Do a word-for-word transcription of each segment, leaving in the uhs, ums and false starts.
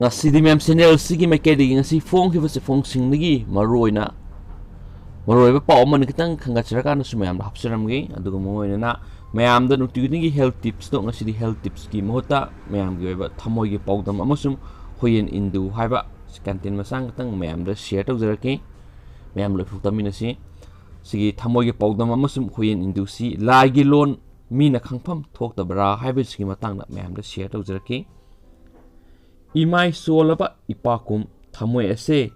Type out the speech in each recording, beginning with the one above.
ꯉꯁꯤꯗꯤ ꯃꯦꯝ ꯁꯦꯅꯦꯜꯁꯤꯒꯤ ꯃꯥꯏꯀꯩꯗꯒꯤ ꯉꯁꯤ ꯐꯣꯡꯈꯤꯕ ꯆꯦꯐꯣꯡꯁꯤꯡꯗꯒꯤ ꯃꯔꯨꯑꯣꯏꯅ ꯃꯔꯨꯑꯣꯏꯕ ꯄꯥꯎ ꯑꯃꯅꯤ ꯈꯤꯇꯪ ꯈꯟꯒꯠꯆꯔꯀꯥꯟꯗꯁꯨ ꯃꯌꯥꯝꯗ ꯍꯥꯞꯆꯔꯝꯒꯦ꯫ ꯑꯗꯨꯒ ꯃꯔꯨꯑꯣꯏꯅ ꯃꯌꯥꯝꯗ ꯅꯨꯡꯇꯤ ꯈꯨꯗꯤꯡꯒꯤ ꯍꯦꯜꯊ ꯇꯤꯞꯁꯇꯣ ꯉꯁꯤꯗꯤ ꯍꯦꯜꯊ ꯇꯤꯞꯁꯀꯤ ꯃꯍꯨꯠꯇ ꯃꯌꯥꯝꯒꯤ ꯑꯣꯏꯕ ꯊꯃꯣꯏꯒꯤ ꯄꯥꯎꯗꯝ ꯑꯃꯁꯨꯡ ꯍꯨꯌꯦꯟ ꯏꯟꯗꯨ ꯍꯥꯏꯕ ꯀꯟꯇꯦꯟ ꯃꯆꯥ ꯈꯤꯇꯪ ꯃꯌꯥꯝꯗ ꯁꯤꯌꯔ ꯇꯧꯖꯔꯛꯀꯦ꯫ ꯃꯌꯥꯝ ꯂꯣꯏꯐꯥꯎ ꯇꯥꯃꯤꯟꯅꯁꯤ꯫ ꯁꯤꯒꯤ ꯊꯃꯣꯏꯒꯤ ꯄꯥꯎꯗꯝ ꯑꯃꯁꯨꯡ ꯍꯨꯌꯦꯟ ꯏꯟꯗꯨꯁꯤ ꯂꯥꯏꯒꯤ ꯂꯣꯟ ꯃꯤꯅ ꯈꯪꯐꯝ ꯊꯣꯛꯇꯕ꯭ꯔꯥ ꯍꯥꯏꯕꯁꯤꯒꯤ ꯃꯇꯥꯡꯗ ꯃꯌꯥꯝꯗ ꯁꯤꯌꯔ ꯇꯧꯖꯔꯛꯀꯦ꯫ ꯏꯃꯥꯏ ꯆꯣꯜꯂꯕ ꯏꯄꯥꯀꯨꯝ ꯊꯃꯣꯏ ꯑꯁꯦ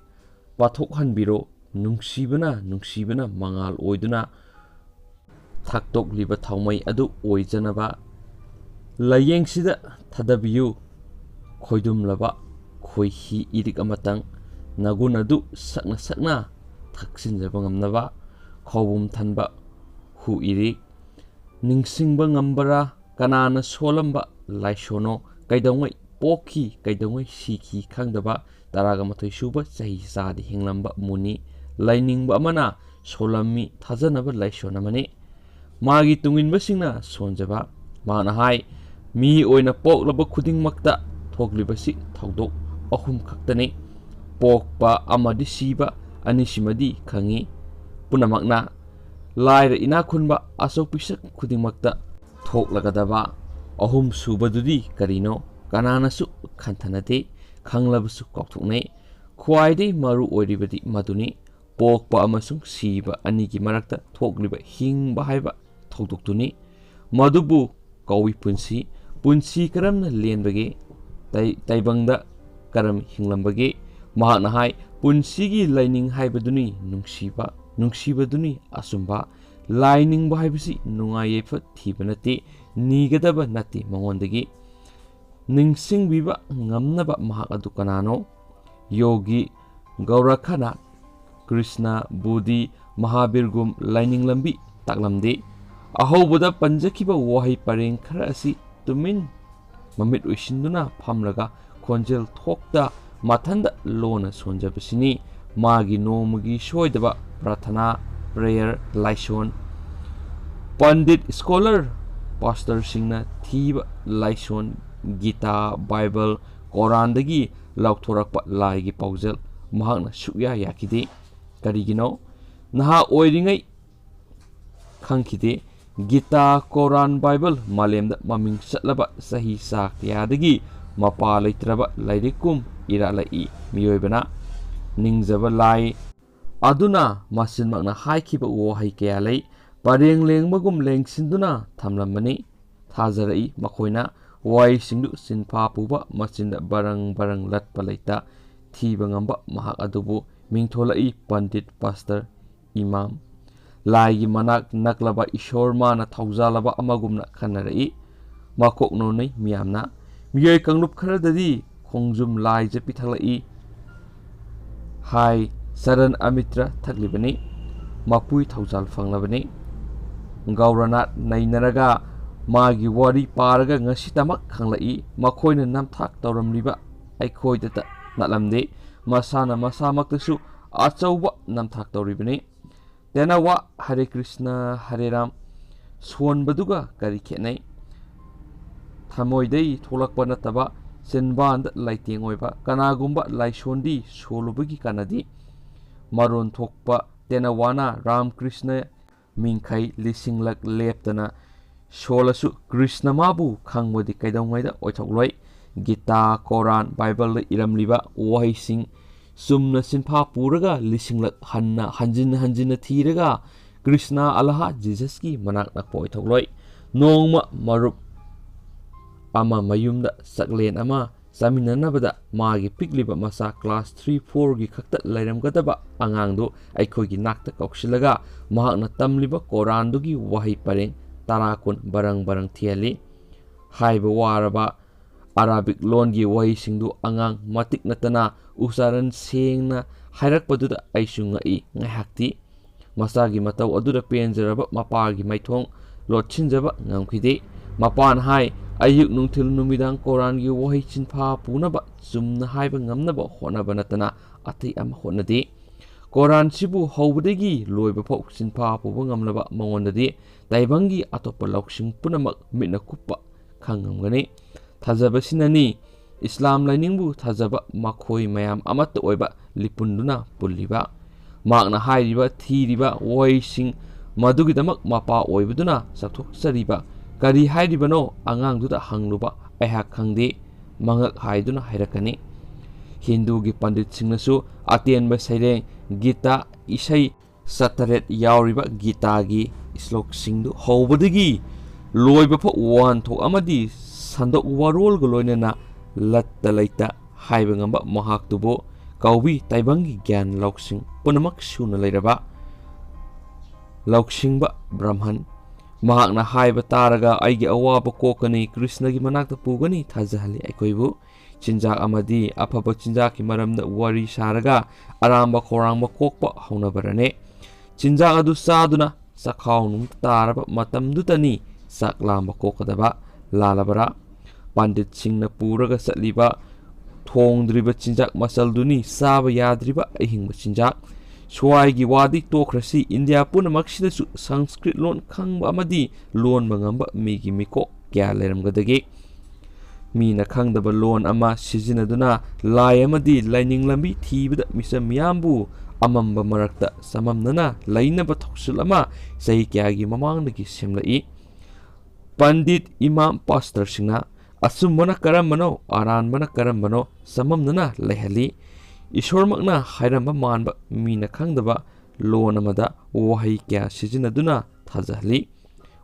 ꯄꯥꯊꯣꯛꯍꯟꯕꯤꯔꯣ, ꯅꯨꯡꯁꯤꯕꯅ ꯅꯨꯡꯁꯤꯕꯅ ꯃꯉꯥꯜ ꯑꯣꯏꯗꯨꯅ ꯊꯥꯛꯇꯣꯛꯂꯤꯕ ꯊꯥꯎꯃꯩ ꯑꯗꯨ ꯑꯣꯏꯖꯅꯕ ꯂꯥꯏꯌꯦꯡꯁꯤꯗ ꯊꯥꯗꯕꯤꯌꯨ꯫ ꯈꯣꯏꯗꯨꯝꯂꯕ ꯈꯣꯏꯍꯤ ꯏꯔꯤꯛ ꯑꯃꯇꯪ ꯅꯒꯨꯟ ꯑꯗꯨ ꯁꯛꯅ ꯁꯛꯅ ꯊꯛꯆꯤꯟꯖꯕ ꯉꯝꯅꯕ ꯈꯧꯕꯨꯝ ꯊꯟꯕ ꯍꯨ ꯏꯔꯤꯛ ꯅꯤꯡꯁꯤꯡꯕ ꯉꯝꯕꯔꯥ? ꯀꯅꯥꯅ ꯁꯣꯜꯂꯝꯕ ꯂꯥꯏꯁꯣꯟꯅꯣ? ꯀꯩꯗꯧꯉꯩ ꯄꯣꯛꯈꯤ, ꯀꯩꯗꯧꯉꯩ ꯁꯤꯈꯤ ꯈꯪꯗꯕ ꯇꯔꯥꯒ ꯃꯥꯊꯣꯏ ꯁꯨꯕ ꯆꯍꯤ ꯆꯥꯗ ꯍꯤꯡꯂꯝꯕ ꯃꯨꯅꯤ ꯂꯥꯏꯅꯤꯡꯕ ꯑꯃꯅ ꯁꯣꯜꯂꯝꯃꯤ ꯊꯥꯖꯅꯕ ꯂꯥꯏꯁꯣꯟ ꯑꯃꯅꯤ꯫ ꯃꯥꯒꯤ ꯇꯨꯡꯏꯟꯕꯁꯤꯡꯅ ꯁꯣꯟꯖꯕ꯫ ꯃꯍꯥꯛꯅ ꯍꯥꯏ, ꯃꯤ ꯑꯣꯏꯅ ꯄꯣꯛꯂꯕ ꯈꯨꯗꯤꯡꯃꯛꯇ ꯊꯣꯛꯂꯤꯕꯁꯤ ꯊꯧꯗꯣꯛ ꯑꯍꯨꯝ ꯈꯛꯇꯅꯤ꯫ ꯄꯣꯛꯄ ꯑꯃꯗꯤ ꯁꯤꯕ, ꯑꯅꯤꯁꯤꯃꯗꯤ ꯈꯪꯏ꯫ ꯄꯨꯝꯅꯃꯛꯅ ꯂꯥꯏꯔ ꯏꯅꯥꯛ ꯈꯨꯟꯕ ꯑꯆꯧ ꯄꯤꯁꯛ ꯈꯨꯗꯤꯡꯃꯛꯇ ꯊꯣꯛꯂꯒꯗꯕ ꯑꯍꯨꯝ ꯁꯨꯕꯗꯨꯗꯤ ꯀꯔꯤꯅꯣ? ꯀꯅꯥꯅꯁꯨ ꯈꯟꯊꯅꯗꯦ, ꯈꯪꯂꯕꯁꯨ ꯀꯥꯎꯊꯣꯛꯅꯩ꯫ ꯈ꯭ꯋꯥꯏꯗꯒꯤ ꯃꯔꯨ ꯑꯣꯏꯔꯤꯕꯗꯤ ꯃꯗꯨꯅꯤ, ꯄꯣꯛꯄ ꯑꯃꯁꯨꯡ ꯁꯤꯕ ꯑꯅꯤꯒꯤ ꯃꯔꯛꯇ ꯊꯣꯛꯂꯤꯕ ꯍꯤꯡꯕ ꯍꯥꯏꯕ ꯊꯧꯗꯣꯛꯇꯨꯅꯤ꯫ ꯃꯗꯨꯕꯨ ꯀꯧꯏ ꯄꯨꯟꯁꯤ꯫ ꯄꯨꯟꯁꯤ ꯀꯔꯝꯅ ꯂꯦꯟꯕꯒꯦ? ꯇꯥꯏ-, ꯇꯥꯏꯕꯪꯗ ꯀꯔꯝ ꯍꯤꯡꯂꯝꯕꯒꯦ? ꯃꯍꯥꯛꯅ ꯍꯥꯏ, ꯄꯨꯟꯁꯤꯒꯤ ꯂꯥꯏꯅꯤꯡ ꯍꯥꯏꯕꯗꯨꯅꯤ ꯅꯨꯡꯁꯤꯕ, ꯅꯨꯡꯁꯤꯕꯗꯨꯅꯤ ꯑꯆꯨꯝꯕ꯫ ꯂꯥꯏꯅꯤꯡꯕ ꯍꯥꯏꯕꯁꯤ ꯅꯨꯡꯉꯥꯏ ꯌꯥꯏꯐ ꯊꯤꯕ ꯅꯠꯇꯦ, ꯅꯤꯒꯗꯕ ꯅꯠꯇꯦ ꯃꯉꯣꯟꯗꯒꯤ꯫ ꯅꯤꯡꯁꯤꯡꯕꯤꯕ ꯉꯝꯅꯕ ꯃꯍꯥꯛ ꯑꯗꯨ ꯀꯅꯥꯅꯣ? ꯌꯣꯒꯤ, ꯒꯧꯔꯈꯅꯥꯊ, ꯀ꯭ꯔꯤꯁꯅ, ꯕꯨꯙꯤ, ꯃꯍꯥꯕꯤꯔꯒꯨꯝ ꯂꯥꯏꯅꯤꯡ ꯂꯝꯕꯤ ꯇꯥꯛꯂꯝꯗꯦ꯫ ꯑꯍꯧꯕꯗ ꯄꯟꯖꯈꯤꯕ ꯋꯥꯍꯩ ꯄꯔꯦꯡ ꯈꯔ ꯑꯁꯤ ꯇꯨꯃꯤꯟ ꯃꯃꯤꯠ ꯎꯏꯁꯤꯟꯗꯨꯅ ꯐꯝꯂꯒ ꯈꯣꯟꯖꯦꯜ ꯊꯣꯛꯇ ꯃꯊꯟꯗ ꯂꯣꯟꯅ ꯁꯣꯟꯖꯕꯁꯤꯅꯤ꯫ ꯃꯥꯒꯤ ꯅꯣꯡꯃꯒꯤ ꯁꯣꯏꯗꯕ ꯄ꯭ꯔꯥꯊꯅꯥ, ꯄ꯭ꯔꯦꯌꯔ, ꯂꯥꯏꯁꯣꯟ, ꯄꯟꯗꯤꯠ, ꯁ꯭ꯀꯣꯂꯔ, ꯄꯥꯁꯇꯔꯁꯤꯡꯅ ꯊꯤꯕ ꯂꯥꯏꯁꯣꯟ, ꯒꯤꯇꯥ, ꯕꯥꯏꯕꯜ, ꯀꯣꯔꯥꯟꯗꯒꯤ ꯂꯧꯊꯣꯔꯛꯄ ꯂꯥꯏꯒꯤ ꯄꯥꯎꯖꯦꯜ ꯃꯍꯥꯛꯅ ꯁꯨꯛꯌꯥ ꯌꯥꯈꯤꯗꯦ꯫ ꯀꯔꯤꯒꯤꯅꯣ? ꯅꯍꯥ ꯑꯣꯏꯔꯤꯉꯩ ꯈꯪꯈꯤꯗꯦ꯫ ꯒꯤꯇꯥ, ꯀꯣꯔꯥꯟ, ꯕꯥꯏꯕꯜ ꯃꯥꯂꯦꯝꯗ ꯃꯃꯤꯡ ꯆꯠꯂꯕ ꯆꯍꯤ ꯆꯥ ꯀꯌꯥꯗꯒꯤ ꯃꯄꯥ ꯂꯩꯇ꯭ꯔꯕ ꯂꯥꯏꯔꯤꯛꯀꯨꯝ ꯏꯔꯥꯂꯛꯏ꯫ ꯃꯤꯑꯣꯏꯕꯅ ꯅꯤꯡꯖꯕ ꯂꯥꯏ ꯑꯗꯨꯅ ꯃꯆꯤꯟꯃꯛꯅ ꯍꯥꯏꯈꯤꯕ ꯋꯥꯍꯩ ꯀꯌꯥ ꯂꯩ꯫ ꯄꯔꯦꯡ ꯂꯦꯡꯕꯒꯨꯝ ꯂꯦꯡꯁꯤꯟꯗꯨꯅ ꯊꯝꯂꯝꯕꯅꯤ꯫ ꯊꯥꯖꯔꯛꯏ꯫ ꯃꯈꯣꯏꯅ ꯋꯥꯍꯩꯁꯤꯡꯗꯨ ꯆꯤꯟꯐꯥ ꯄꯨꯕ ꯃꯆꯤꯟꯗ ꯕꯔꯪ ꯕꯔꯪ ꯂꯠꯄ ꯂꯩꯇ ꯊꯤꯕ ꯉꯝꯕ ꯃꯍꯥꯛ ꯑꯗꯨꯕꯨ ꯃꯤꯡꯊꯣꯜꯂꯛꯏ ꯄꯟꯗꯤꯠ, ꯄꯥꯁꯇꯔ, ꯏꯃꯥꯝ꯫ ꯂꯥꯏꯒꯤ ꯃꯅꯥꯛ ꯅꯛꯂꯕ ꯏꯁꯣꯔ ꯃꯥꯅ ꯊꯧꯖꯥꯜꯂꯕ ꯑꯃꯒꯨꯝꯅ ꯈꯟꯅꯔꯛꯏ꯫ ꯃꯀꯣꯛ ꯅꯣꯟꯅꯩ ꯃꯤꯌꯥꯝꯅ꯫ ꯃꯤꯑꯣꯏ ꯀꯥꯡꯂꯨꯞ ꯈꯔꯗꯗꯤ ꯈꯣꯡꯖꯨꯝ ꯂꯥꯏꯖ ꯄꯤꯊꯛꯂꯛꯏ꯫ ꯍꯥꯏ ꯆꯔꯟ ꯑꯃꯤꯇ꯭ꯔ ꯊꯛꯂꯤꯕꯅꯤ꯫ ꯃꯄꯨꯏ ꯊꯧꯖꯥꯜ ꯐꯪꯂꯕꯅꯤ꯫ ꯒꯧꯔꯅꯥꯠ ꯅꯩꯅꯔꯒ ꯃꯥꯒꯤ ꯋꯥꯔꯤ ꯄꯥꯔꯒ ꯉꯁꯤꯇꯃꯛ ꯈꯪꯂꯛꯏ꯫ ꯃꯈꯣꯏꯅ ꯅꯝꯊꯥꯛ ꯇꯧꯔꯝꯂꯤꯕ ꯑꯩꯈꯣꯏꯗꯇ ꯅꯠꯂꯝꯗꯦ꯫ ꯃꯁꯥꯅ ꯃꯁꯥꯃꯛꯇꯁꯨ ꯑꯆꯧꯕ ꯅꯝꯊꯥꯛ ꯇꯧꯔꯤꯕꯅꯤ꯫ ꯇꯦꯅꯋꯥ ꯍꯔꯦ ꯀ꯭ꯔꯤꯁꯅ ꯍꯔꯦ ꯔꯥꯝ ꯁꯣꯟꯕꯗꯨꯒ ꯀꯔꯤ ꯈꯦꯠꯅꯩ? ꯊꯃꯣꯏꯗꯩ ꯊꯣꯛꯂꯛꯄ ꯅꯠꯇꯕ ꯆꯤꯟꯕꯥꯟꯗ ꯂꯩꯇꯦꯡ ꯑꯣꯏꯕ ꯀꯅꯥꯒꯨꯝꯕ ꯂꯥꯏꯁꯣꯟꯗꯤ ꯁꯣꯜꯂꯨꯕꯒꯤ ꯀꯥꯟꯅꯗꯦ꯫ ꯃꯔꯣꯟ ꯊꯣꯛꯄ ꯇꯦꯅꯋꯥꯅ ꯔꯥꯝ ꯀ꯭ꯔꯤꯁꯅ ꯃꯤꯡꯈꯩ ꯂꯤꯁꯤꯡꯂꯛ ꯂꯦꯞꯇꯅ ꯁꯣꯜꯂꯁꯨ ꯀ꯭ꯔꯤꯁꯅ ꯃꯥꯕꯨ ꯈꯪꯕꯗꯤ ꯀꯩꯗꯧꯉꯩꯗ ꯑꯣꯏꯊꯣꯛꯂꯣꯏ꯫ ꯒꯤꯇꯥ, ꯀꯣꯔꯥꯟ, ꯕꯥꯏꯕꯜꯗ ꯏꯔꯝꯂꯤꯕ ꯋꯥꯍꯩꯁꯤꯡ ꯆꯨꯝꯅ ꯆꯤꯟꯐꯥ ꯄꯨꯔꯒ ꯂꯤꯁꯤꯡꯂꯛ ꯍꯟꯅ ꯍꯟꯖꯤꯟ ꯍꯟꯖꯤꯟꯅ ꯊꯤꯔꯒ ꯀ꯭ꯔꯤꯁꯅ ꯑꯜꯂꯥꯍ ꯖꯤꯖꯁꯀꯤ ꯃꯅꯥꯛ ꯅꯛꯄ ꯑꯣꯏꯊꯣꯛꯂꯣꯏ꯫ ꯅꯣꯡꯃ ꯃꯔꯨꯞ ꯑꯃ ꯃꯌꯨꯝꯗ ꯆꯥꯛꯂꯦꯟ ꯑꯃ ꯆꯥꯃꯤꯟꯅꯅꯕꯗ ꯃꯥꯒꯤ ꯄꯤꯛꯂꯤꯕ ꯃꯆꯥ ꯀ꯭ꯂꯥꯁ ꯊ꯭ꯔꯤ ꯐꯣꯔꯒꯤ ꯈꯛꯇ ꯂꯩꯔꯝꯒꯗꯕ ꯑꯉꯥꯡꯗꯨ ꯑꯩꯈꯣꯏꯒꯤ ꯅꯥꯛꯇ ꯀꯧꯁꯤꯜꯂꯒ ꯃꯍꯥꯛꯅ ꯇꯝꯂꯤꯕ ꯀꯣꯔꯥꯟꯗꯨꯒꯤ ꯋꯥꯍꯩ ꯄꯔꯦꯡ ꯇꯔꯥ ꯀꯨꯟ ꯕꯔꯪ ꯕꯔꯪ ꯊꯤꯍꯜꯂꯤ꯫ ꯍꯥꯏꯕ ꯋꯥꯔꯕ ꯑꯔꯥꯕꯤꯛ ꯂꯣꯟꯒꯤ ꯋꯥꯍꯩꯁꯤꯡꯗꯨ ꯑꯉꯥꯡ ꯃꯇꯤꯛ ꯅꯠꯇꯅ ꯎꯆꯥꯔꯟ ꯁꯦꯡꯅ ꯍꯥꯏꯔꯛꯄꯗꯨꯗ ꯑꯩꯁꯨ ꯉꯛꯏ ꯉꯥꯏꯍꯥꯛꯇꯤ꯫ ꯃꯆꯥꯒꯤ ꯃꯇꯧ ꯑꯗꯨꯗ ꯄꯦꯟꯖꯔꯕ ꯃꯄꯥꯒꯤ ꯃꯥꯏꯊꯣꯡ ꯂꯣꯠꯁꯤꯟꯖꯕ ꯉꯝꯈꯤꯗꯦ꯫ ꯃꯄꯥꯅ ꯍꯥꯏ, "ꯑꯌꯨꯛ, ꯅꯨꯡꯊꯤꯜ, ꯅꯨꯃꯤꯗꯥꯡ ꯀꯣꯔꯥꯟꯒꯤ ꯋꯥꯍꯩ ꯆꯤꯟꯐꯥ ꯄꯨꯅꯕ ꯆꯨꯝꯅ ꯍꯥꯏꯕ ꯉꯝꯅꯕ ꯍꯣꯠꯅꯕ ꯅꯠꯇꯅ ꯑꯇꯩ ꯑꯃ ꯍꯣꯠꯅꯗꯦ꯫ ꯀꯣꯔꯥꯟꯁꯤꯕꯨ ꯍꯧꯕꯗꯒꯤ ꯂꯣꯏꯕ ꯐꯥꯎ ꯆꯤꯟꯐꯥ ꯄꯨꯕ ꯉꯝꯂꯕ ꯃꯉꯣꯟꯗꯗꯤ ꯇꯥꯏꯕꯪꯒꯤ ꯑꯇꯣꯞꯄ ꯂꯧꯁꯤꯡ ꯄꯨꯝꯅꯃꯛ ꯃꯤꯠꯅ ꯀꯨꯞꯄ ꯈꯪꯉꯝꯒꯅꯤ꯫ ꯊꯥꯖꯕꯁꯤꯅꯅꯤ ꯏꯁꯂꯥꯝ ꯂꯥꯏꯅꯤꯡꯕꯨ ꯊꯥꯖꯕ ꯃꯈꯣꯏ ꯃꯌꯥꯝ ꯑꯃꯠꯇ ꯑꯣꯏꯕ ꯂꯤꯄꯨꯟꯗꯨꯅ ꯄꯨꯜꯂꯤꯕ꯫ ꯃꯍꯥꯛꯅ ꯍꯥꯏꯔꯤꯕ ꯊꯤꯔꯤꯕ ꯋꯥꯍꯩꯁꯤꯡ ꯃꯗꯨꯒꯤꯗꯃꯛ ꯃꯄꯥ ꯑꯣꯏꯕꯗꯨꯅ ꯆꯥꯎꯊꯣꯛꯆꯔꯤꯕ ꯀꯔꯤ ꯍꯥꯏꯔꯤꯕꯅꯣ ꯑꯉꯥꯡꯗꯨꯗ ꯍꯪꯂꯨꯕ ꯑꯩꯍꯥꯛ ꯈꯪꯗꯦ, ꯃꯉꯛ ꯍꯥꯏꯗꯨꯅ ꯍꯥꯏꯔꯛꯀꯅꯤ꯫ ꯍꯤꯟꯗꯨꯒꯤ ꯄꯟꯗꯤꯠꯁꯤꯡꯅꯁꯨ ꯑꯇꯦꯟꯕ ꯁꯩꯔꯦꯡ ꯒꯤꯇꯥ, ꯏꯁꯩ ꯆꯥꯇꯔꯦꯠ ꯌꯥꯎꯔꯤꯕ ꯒꯤꯇꯥꯒꯤ ꯁ꯭ꯂꯣꯛꯁꯤꯡꯗꯨ ꯍꯧꯕꯗꯒꯤ ꯂꯣꯏꯕ ꯐꯥꯎ ꯋꯥꯍꯟꯊꯣꯛ ꯑꯃꯗꯤ ꯁꯟꯗꯣꯛ ꯋꯥꯔꯣꯜꯒ ꯂꯣꯏꯅꯅ ꯂꯠꯇ ꯂꯩꯇ ꯍꯥꯏꯕ ꯉꯝꯕ ꯃꯍꯥꯛꯇꯨꯕꯨ ꯀꯧꯏ ꯇꯥꯏꯕꯪꯒꯤ ꯒ꯭ꯌꯥꯟ ꯂꯧꯁꯤꯡ ꯄꯨꯝꯅꯃꯛ ꯁꯨꯅ ꯂꯩꯔꯕ ꯂꯧꯁꯤꯡꯕ ꯕ꯭ꯔꯍꯃꯟ꯫ ꯃꯍꯥꯛꯅ ꯍꯥꯏꯕ ꯇꯥꯔꯒ ꯑꯩꯒꯤ ꯑꯋꯥꯕ ꯀꯣꯛꯀꯅꯤ, ꯀ꯭ꯔꯤꯁꯅꯒꯤ ꯃꯅꯥꯛꯇ ꯄꯨꯒꯅꯤ, ꯊꯥꯖꯍꯜꯂꯤ ꯑꯩꯈꯣꯏꯕꯨ꯫ ꯆꯤꯟꯖꯥꯛ ꯑꯃꯗꯤ ꯑꯐꯕ ꯆꯤꯟꯖꯥꯛꯀꯤ ꯃꯔꯝꯗ ꯋꯥꯔꯤ ꯁꯥꯔꯒ ꯑꯔꯥꯝꯕ ꯈꯧꯔꯥꯡꯕ ꯀꯣꯛꯄ ꯍꯧꯅꯕꯔꯅꯦ꯫ ꯆꯤꯟꯖꯥꯛ ꯑꯗꯨ ꯆꯥꯗꯨꯅ ꯆꯈꯥꯎ ꯅꯨꯡ ꯇꯥꯔꯕ ꯃꯇꯝꯗꯨꯗꯅꯤ ꯆꯥꯛ ꯂꯥꯝꯕ ꯀꯣꯛꯀꯗꯕ꯫ ꯂꯥꯜꯂꯕꯔꯥ? ꯄꯟꯗꯤꯠꯁꯤꯡꯅ ꯄꯨꯔꯒ ꯆꯠꯂꯤꯕ ꯊꯣꯡꯗ꯭ꯔꯤꯕ ꯆꯤꯟꯖꯥꯛ ꯃꯆꯜꯗꯨꯅꯤ ꯆꯥꯕ ꯌꯥꯗ꯭ꯔꯤꯕ ꯑꯍꯤꯡꯕ ꯆꯤꯟꯖꯥꯛ꯫ ꯁ꯭ꯋꯥꯏꯒꯤ ꯋꯥꯗꯤ ꯇꯣꯛꯈ꯭ꯔꯁꯤ, ꯏꯟꯗꯤꯌꯥ ꯄꯨꯝꯅꯃꯛꯁꯤꯗꯁꯨ ꯁꯪꯁꯀ꯭ꯔꯤꯠ ꯂꯣꯟ ꯈꯪꯕ ꯑꯃꯗꯤ ꯂꯣꯟꯕ ꯉꯝꯕ ꯃꯤꯒꯤ ꯃꯤꯀꯣꯛ ꯀꯌꯥ ꯂꯩꯔꯝꯒꯗꯒꯦ? ꯃꯤꯅ ꯈꯪꯗꯕ ꯂꯣꯟ ꯑꯃ ꯁꯤꯖꯤꯟꯅꯗꯨꯅ ꯂꯥꯏ ꯑꯃꯗꯤ ꯂꯥꯏꯅꯤꯡ ꯂꯝꯕꯤ ꯊꯤꯕꯗ ꯃꯤꯆꯝ ꯃꯤꯌꯥꯝꯕꯨ ꯑꯃꯝꯕ ꯃꯔꯛꯇ ꯆꯃꯝꯅꯅ ꯂꯩꯅꯕ ꯊꯧꯁꯤꯜ ꯑꯃ ꯆꯍꯤ ꯀꯌꯥꯒꯤ ꯃꯃꯥꯡꯗꯒꯤ ꯁꯦꯝꯂꯛꯏ꯫ ꯄꯟꯗꯤꯠ, ꯏꯃꯥꯝ, ꯄꯥꯁꯇꯔꯁꯤꯡꯅ ꯑꯆꯨꯝꯕꯅ ꯀꯔꯝꯕꯅꯣ, ꯑꯔꯥꯟꯕꯅ ꯀꯔꯝꯕꯅꯣ ꯆꯃꯝꯅꯅ ꯂꯩꯍꯜꯂꯤ꯫ ꯏꯁꯣꯔꯃꯛꯅ ꯍꯥꯏꯔꯝꯕ ꯃꯥꯟꯕ ꯃꯤꯅ ꯈꯪꯗꯕ ꯂꯣꯟ ꯑꯃꯗ ꯋꯥꯍꯩ ꯀꯌꯥ ꯁꯤꯖꯤꯟꯅꯗꯨꯅ ꯊꯥꯖꯍꯜꯂꯤ꯫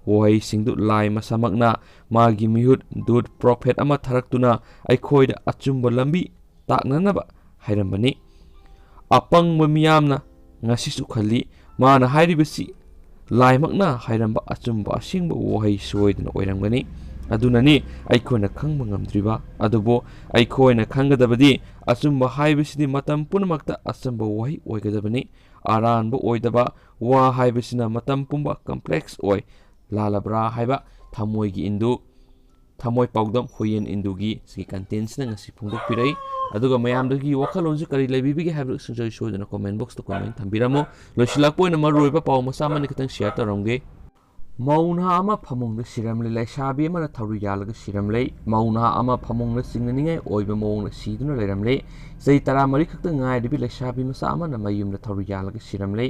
ꯋꯥꯍꯩꯁꯤꯡꯗꯨ ꯂꯥꯏ ꯃꯁꯥꯃꯛꯅ ꯃꯥꯒꯤ ꯃꯤꯍꯨꯠ ꯗꯨꯠ ꯄ꯭ꯔꯣꯐꯦꯠ ꯑꯃ ꯊꯥꯔꯛꯇꯨꯅ ꯑꯩꯈꯣꯏꯗ ꯑꯆꯨꯝꯕ ꯂꯝꯕꯤ ꯇꯥꯛꯅꯅꯕ ꯍꯥꯏꯔꯝꯕꯅꯤ꯫ ꯑꯄꯪꯕ ꯃꯤꯌꯥꯝꯅ ꯉꯁꯤꯁꯨ ꯈꯜꯂꯤ, ꯃꯥꯅ ꯍꯥꯏꯔꯤꯕꯁꯤ ꯂꯥꯏꯃꯛꯅ ꯍꯥꯏꯔꯝꯕ ꯑꯆꯨꯝꯕ ꯑꯁꯦꯡꯕ ꯋꯥꯍꯩ ꯁꯣꯏꯗꯅ ꯑꯣꯏꯔꯝꯒꯅꯤ꯫ ꯑꯗꯨꯅꯅꯤ ꯑꯩꯈꯣꯏꯅ ꯈꯪꯕ ꯉꯝꯗ꯭ꯔꯤꯕ꯫ ꯑꯗꯨꯕꯨ ꯑꯩꯈꯣꯏꯅ ꯈꯪꯒꯗꯕꯗꯤ ꯑꯆꯨꯝꯕ ꯍꯥꯏꯕꯁꯤꯗꯤ ꯃꯇꯝ ꯄꯨꯝꯅꯃꯛꯇ ꯑꯆꯨꯝꯕ ꯋꯥꯍꯩ ꯑꯣꯏꯒꯗꯕꯅꯤ꯫ ꯑꯔꯥꯟꯕ ꯑꯣꯏꯗꯕ ꯋꯥ ꯍꯥꯏꯕꯁꯤꯅ ꯃꯇꯝ ꯄꯨꯝꯕ ꯀꯝꯄ꯭ꯂꯦꯛꯁ ꯑꯣꯏ꯫ ꯂꯥꯜꯂꯕ꯭ꯔꯥ ꯍꯥꯏꯕ ꯊꯃꯣꯏꯒꯤ ꯏꯟꯗꯨ, ꯊꯃꯣꯏ ꯄꯥꯎꯗꯝ ꯍꯨꯌꯦꯟ ꯏꯟꯗꯨꯒꯤ ꯁꯤꯒꯤ ꯀꯟꯇꯦꯟꯁꯤꯅ ꯉꯁꯤ ꯐꯣꯡꯗꯣꯛꯄꯤꯔꯛꯏ꯫ ꯑꯗꯨꯒ ꯃꯌꯥꯝꯗꯒꯤ ꯋꯥꯈꯜꯂꯣꯟꯁꯨ ꯀꯔꯤ ꯂꯩꯕꯤꯕꯒꯦ ꯍꯥꯏꯕꯗꯨꯁꯨ ꯁꯨꯡꯁꯣꯏ ꯁꯣꯏꯗꯅ ꯀꯣꯃꯦꯟ ꯕꯣꯛꯁꯇ ꯀꯣꯃꯦꯟ ꯊꯝꯕꯤꯔꯝꯃꯨ꯫ ꯂꯣꯏꯁꯤꯜꯂꯛꯄ ꯑꯣꯏꯅ ꯃꯔꯨꯑꯣꯏꯕ ꯄꯥꯎ ꯃꯆꯥ ꯑꯃꯅꯤ ꯈꯛꯇꯪ ꯁꯤꯌꯔ ꯇꯧꯔꯝꯒꯦ꯫ ꯃꯧ ꯅꯍꯥ ꯑꯃ ꯐꯃꯨꯡꯗ ꯁꯤꯔꯝꯂꯦ꯫ ꯂꯩꯁꯥꯕꯤ ꯑꯃꯅ ꯊꯧꯔꯤ ꯌꯥꯜꯂꯒ ꯁꯤꯔꯝꯂꯦ꯫ ꯃꯧ ꯅꯍꯥ ꯑꯃ ꯐꯃꯨꯡꯗ ꯆꯤꯡꯅꯅꯤꯡꯉꯥꯏ ꯑꯣꯏꯕ ꯃꯑꯣꯡꯗ ꯁꯤꯗꯨꯅ ꯂꯩꯔꯝꯂꯦ꯫ ꯆꯍꯤ ꯇꯔꯥꯃꯔꯤ ꯈꯛꯇ ꯉꯥꯏꯔꯤꯕꯤ ꯂꯩꯁꯥꯕꯤ ꯃꯆꯥ ꯑꯃꯅ ꯃꯌꯨꯝꯗ ꯊꯧꯔꯤ ꯌꯥꯜꯂꯒ ꯁꯤꯔꯝꯂꯦ꯫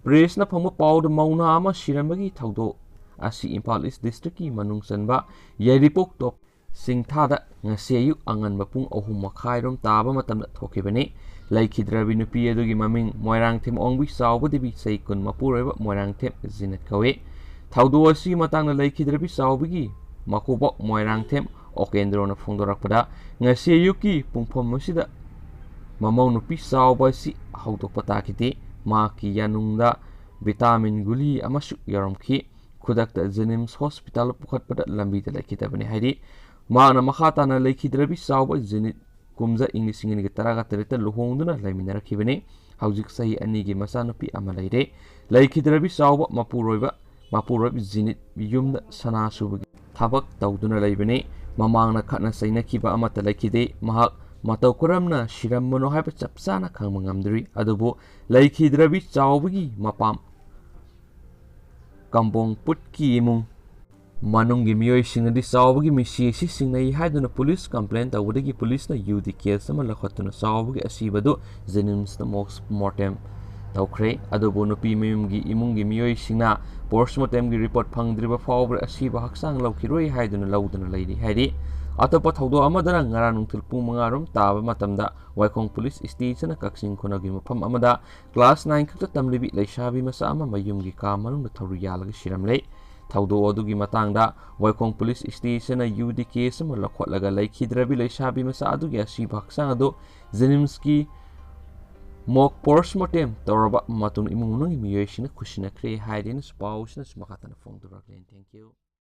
ꯄ꯭ꯔꯦꯁꯅ ꯐꯪꯕ ꯄꯥꯎꯗ ꯃꯧ ꯅꯍꯥ ꯑꯃ ꯁꯤꯔꯝꯕꯒꯤ ꯊꯧꯗꯣꯛ ꯑꯁꯤ ꯏꯝꯐꯥꯜ ꯏꯁ ꯗꯤꯁꯇ꯭ꯔꯤꯛꯀꯤ ꯃꯅꯨꯡ ꯆꯟꯕ ꯌꯥꯏꯔꯤꯄꯣꯛ ꯇꯣꯞ ꯁꯤꯡꯊꯥꯗ ꯉꯁꯤ ꯑꯌꯨꯛ ꯑꯉꯟꯕ ꯄꯨꯡ ꯑꯍꯨꯝ ꯃꯈꯥꯏꯔꯣꯝ ꯇꯥꯕ ꯃꯇꯝꯗ ꯊꯣꯛꯈꯤꯕꯅꯤ꯫ ꯂꯩꯈꯤꯗ꯭ꯔꯕꯤ ꯅꯨꯄꯤ ꯑꯗꯨꯒꯤ ꯃꯃꯤꯡ ꯃꯣꯏꯔꯥꯡꯊꯦꯝ ꯑꯣꯡꯕꯤ ꯆꯥꯎꯕ ꯗꯦꯕꯤ, ꯆꯍꯤ ꯀꯨꯟ, ꯃꯄꯨꯔꯣꯏꯕ ꯃꯣꯏꯔꯥꯡꯊꯦꯝ ꯖꯤꯅꯠ ꯀꯧꯏ꯫ ꯊꯧꯗꯣꯛ ꯑꯁꯤꯒꯤ ꯃꯇꯥꯡꯗ ꯂꯩꯈꯤꯗ꯭ꯔꯕꯤ ꯆꯥꯎꯕꯤꯒꯤ ꯃꯀꯨꯕꯣꯛ ꯃꯣꯏꯔꯥꯡꯊꯦꯝ ꯑꯣꯀꯦꯟꯗ꯭ꯔꯣꯅ ꯐꯣꯡꯗꯣꯔꯛꯄꯗ, ꯉꯁꯤ ꯑꯌꯨꯛꯀꯤ ꯄꯨꯡꯐꯝ ꯑꯁꯤꯗ ꯃꯃꯧ ꯅꯨꯄꯤ ꯆꯥꯎꯕ ꯑꯁꯤ ꯍꯧꯗꯣꯛꯄ ꯇꯥꯈꯤꯗꯦ꯫ ꯃꯍꯥꯛꯀꯤ ꯌꯥꯅꯨꯡꯗ ꯚꯤꯇꯥꯃꯤꯟ ꯒꯨꯂꯤ ꯑꯃꯁꯨ ꯌꯥꯎꯔꯝꯈꯤ꯫ ꯈꯨꯗꯛꯇ ꯖꯦꯅꯤꯝꯁ ꯍꯣꯁꯄꯤꯇꯥꯜ ꯄꯨꯈꯠꯄꯗ ꯂꯝꯕꯤꯗ ꯂꯩꯈꯤꯗꯕꯅꯤ ꯍꯥꯏꯔꯤ꯫ ꯃꯍꯥꯛꯅ ꯃꯈꯥ ꯇꯥꯅ ꯂꯩꯈꯤꯗ꯭ꯔꯕꯤ ꯆꯥꯎꯕ ꯖꯤꯅꯤꯠ ꯀꯨꯝꯖꯥ ꯏꯪ ꯂꯤꯁꯤꯡ ꯑꯅꯤꯒ ꯇꯔꯥꯒ ꯇꯔꯦꯠꯇ ꯂꯨꯍꯣꯡꯗꯨꯅ ꯂꯩꯃꯤꯟꯅꯔꯛꯈꯤꯕꯅꯤ꯫ ꯍꯧꯖꯤꯛ ꯆꯍꯤ ꯑꯅꯤꯒꯤ ꯃꯆꯥꯅꯨꯄꯤ ꯑꯃ ꯂꯩꯔꯦ꯫ ꯂꯩꯈꯤꯗ꯭ꯔꯕꯤ ꯆꯥꯎꯕ ꯃꯄꯨꯔꯣꯏꯕ, ꯃꯄꯨꯔꯣꯏꯕ ꯖꯤꯅꯤꯠ ꯌꯨꯝꯗ ꯁꯅꯥ ꯁꯨꯕꯒꯤ ꯊꯕꯛ ꯇꯧꯗꯨꯅ ꯂꯩꯕꯅꯤ꯫ ꯃꯃꯥꯡꯅ ꯈꯠꯅ ꯆꯩꯅꯈꯤꯕ ꯑꯃꯠꯇ ꯂꯩꯈꯤꯗꯦ꯫ ꯃꯍꯥꯛ ꯃꯇꯧ ꯀꯔꯝꯅ ꯁꯤꯔꯝꯕꯅꯣ ꯍꯥꯏꯕ ꯆꯞ ꯆꯥꯅ ꯈꯪꯕ ꯉꯝꯗ꯭ꯔꯤ꯫ ꯑꯗꯨꯕꯨ ꯂꯩꯈꯤꯗ꯭ꯔꯕꯤ ꯆꯥꯎꯕꯒꯤ ꯃꯄꯥꯝ ꯀꯝꯕꯣꯡꯄꯨꯠꯀꯤ ꯏꯃꯨꯡ ꯃꯅꯨꯡꯒꯤ ꯃꯤꯑꯣꯏꯁꯤꯡꯅꯗꯤ ꯆꯥꯎꯕꯒꯤ ꯃꯤꯁꯤ ꯑꯁꯤ ꯁꯤꯡꯅꯩ ꯍꯥꯏꯗꯨꯅ ꯄꯨꯂꯤꯁ ꯀꯝꯄ꯭ꯂꯦꯟ ꯇꯧꯕꯗꯒꯤ ꯄꯨꯂꯤꯁꯅ ꯌꯨ ꯗꯤ ꯀꯦꯁ ꯑꯃ ꯂꯧꯈꯠꯇꯨꯅ ꯆꯥꯎꯕꯒꯤ ꯑꯁꯤꯕꯗꯨ ꯖꯦꯅꯤꯝꯁꯇ ꯃꯣꯁ ꯃꯣꯔꯇꯦꯝ ꯇꯧꯈ꯭ꯔꯦ꯫ ꯑꯗꯨꯕꯨ ꯅꯨꯄꯤ ꯃꯌꯨꯝꯒꯤ ꯏꯃꯨꯡꯒꯤ ꯃꯤꯑꯣꯏꯁꯤꯡꯅ ꯄꯣꯁ ꯃꯣꯔꯇꯦꯝꯒꯤ ꯔꯤꯄꯣꯔꯠ ꯐꯪꯗ꯭ꯔꯤꯕ ꯐꯥꯎꯕ ꯑꯁꯤꯕ ꯍꯛꯆꯥꯡ ꯂꯧꯈꯤꯔꯣꯏ ꯍꯥꯏꯗꯨꯅ ꯂꯧꯗꯨꯅ ꯂꯩꯔꯤ ꯍꯥꯏꯔꯤ꯫ ꯑꯇꯣꯞꯄ ꯊꯧꯗꯣꯛ ꯑꯃꯗꯅ ꯉꯔꯥꯡ ꯅꯨꯡꯊꯤꯜ ꯄꯨꯡ ꯃꯉꯥ ꯔꯣꯝ ꯇꯥꯕ ꯃꯇꯝꯗ ꯋꯥꯏꯈꯣꯡ ꯄꯨꯂꯤꯁ ꯁ꯭ꯇꯦꯁꯟꯅ ꯀꯛꯆꯤꯡ ꯈꯨꯅꯧꯒꯤ ꯃꯐꯝ ꯑꯃꯗ ꯀ꯭ꯂꯥꯁ ꯅꯥꯏꯟ ꯈꯛꯇ ꯇꯝꯂꯤꯕꯤ ꯂꯩꯁꯥꯕꯤ ꯃꯆꯥ ꯑꯃ ꯃꯌꯨꯝꯒꯤ ꯀꯥ ꯃꯅꯨꯡꯗ ꯊꯧꯔꯤ ꯌꯥꯜꯂꯒ ꯁꯤꯔꯝꯂꯦ꯫ ꯊꯧꯗꯣꯛ ꯑꯗꯨꯒꯤ ꯃꯇꯥꯡꯗ ꯋꯥꯏꯈꯣꯡ ꯄꯨꯂꯤꯁ ꯁ꯭ꯇꯦꯁꯟꯅ ꯌꯨ ꯗꯤ ꯀꯦꯁ ꯑꯃ ꯂꯧꯈꯠꯂꯒ ꯂꯩꯈꯤꯗ꯭ꯔꯕꯤ ꯂꯩꯁꯥꯕꯤ ꯃꯆꯥ ꯑꯗꯨꯒꯤ ꯑꯁꯤꯕ ꯍꯛꯆꯥꯡ ꯑꯗꯨ ꯖꯦꯅꯤꯝꯁꯀꯤ ꯃꯣꯛ ꯄꯣꯁ ꯃꯣꯔꯇꯦꯝ ꯇꯧꯔꯕ ꯃꯇꯨꯡ ꯏꯃꯨꯡ ꯃꯅꯨꯡꯒꯤ ꯃꯤꯑꯣꯏꯁꯤꯡꯅ ꯈꯨꯠꯁꯤꯟꯅꯈ꯭ꯔꯦ ꯍꯥꯏꯔꯦꯅꯁꯨ ꯄꯥꯎꯁꯤꯅꯁꯨ ꯃꯈꯥ ꯇꯥꯅ ꯐꯣꯡꯗꯣꯔꯛꯂꯦ꯫ Thank you꯫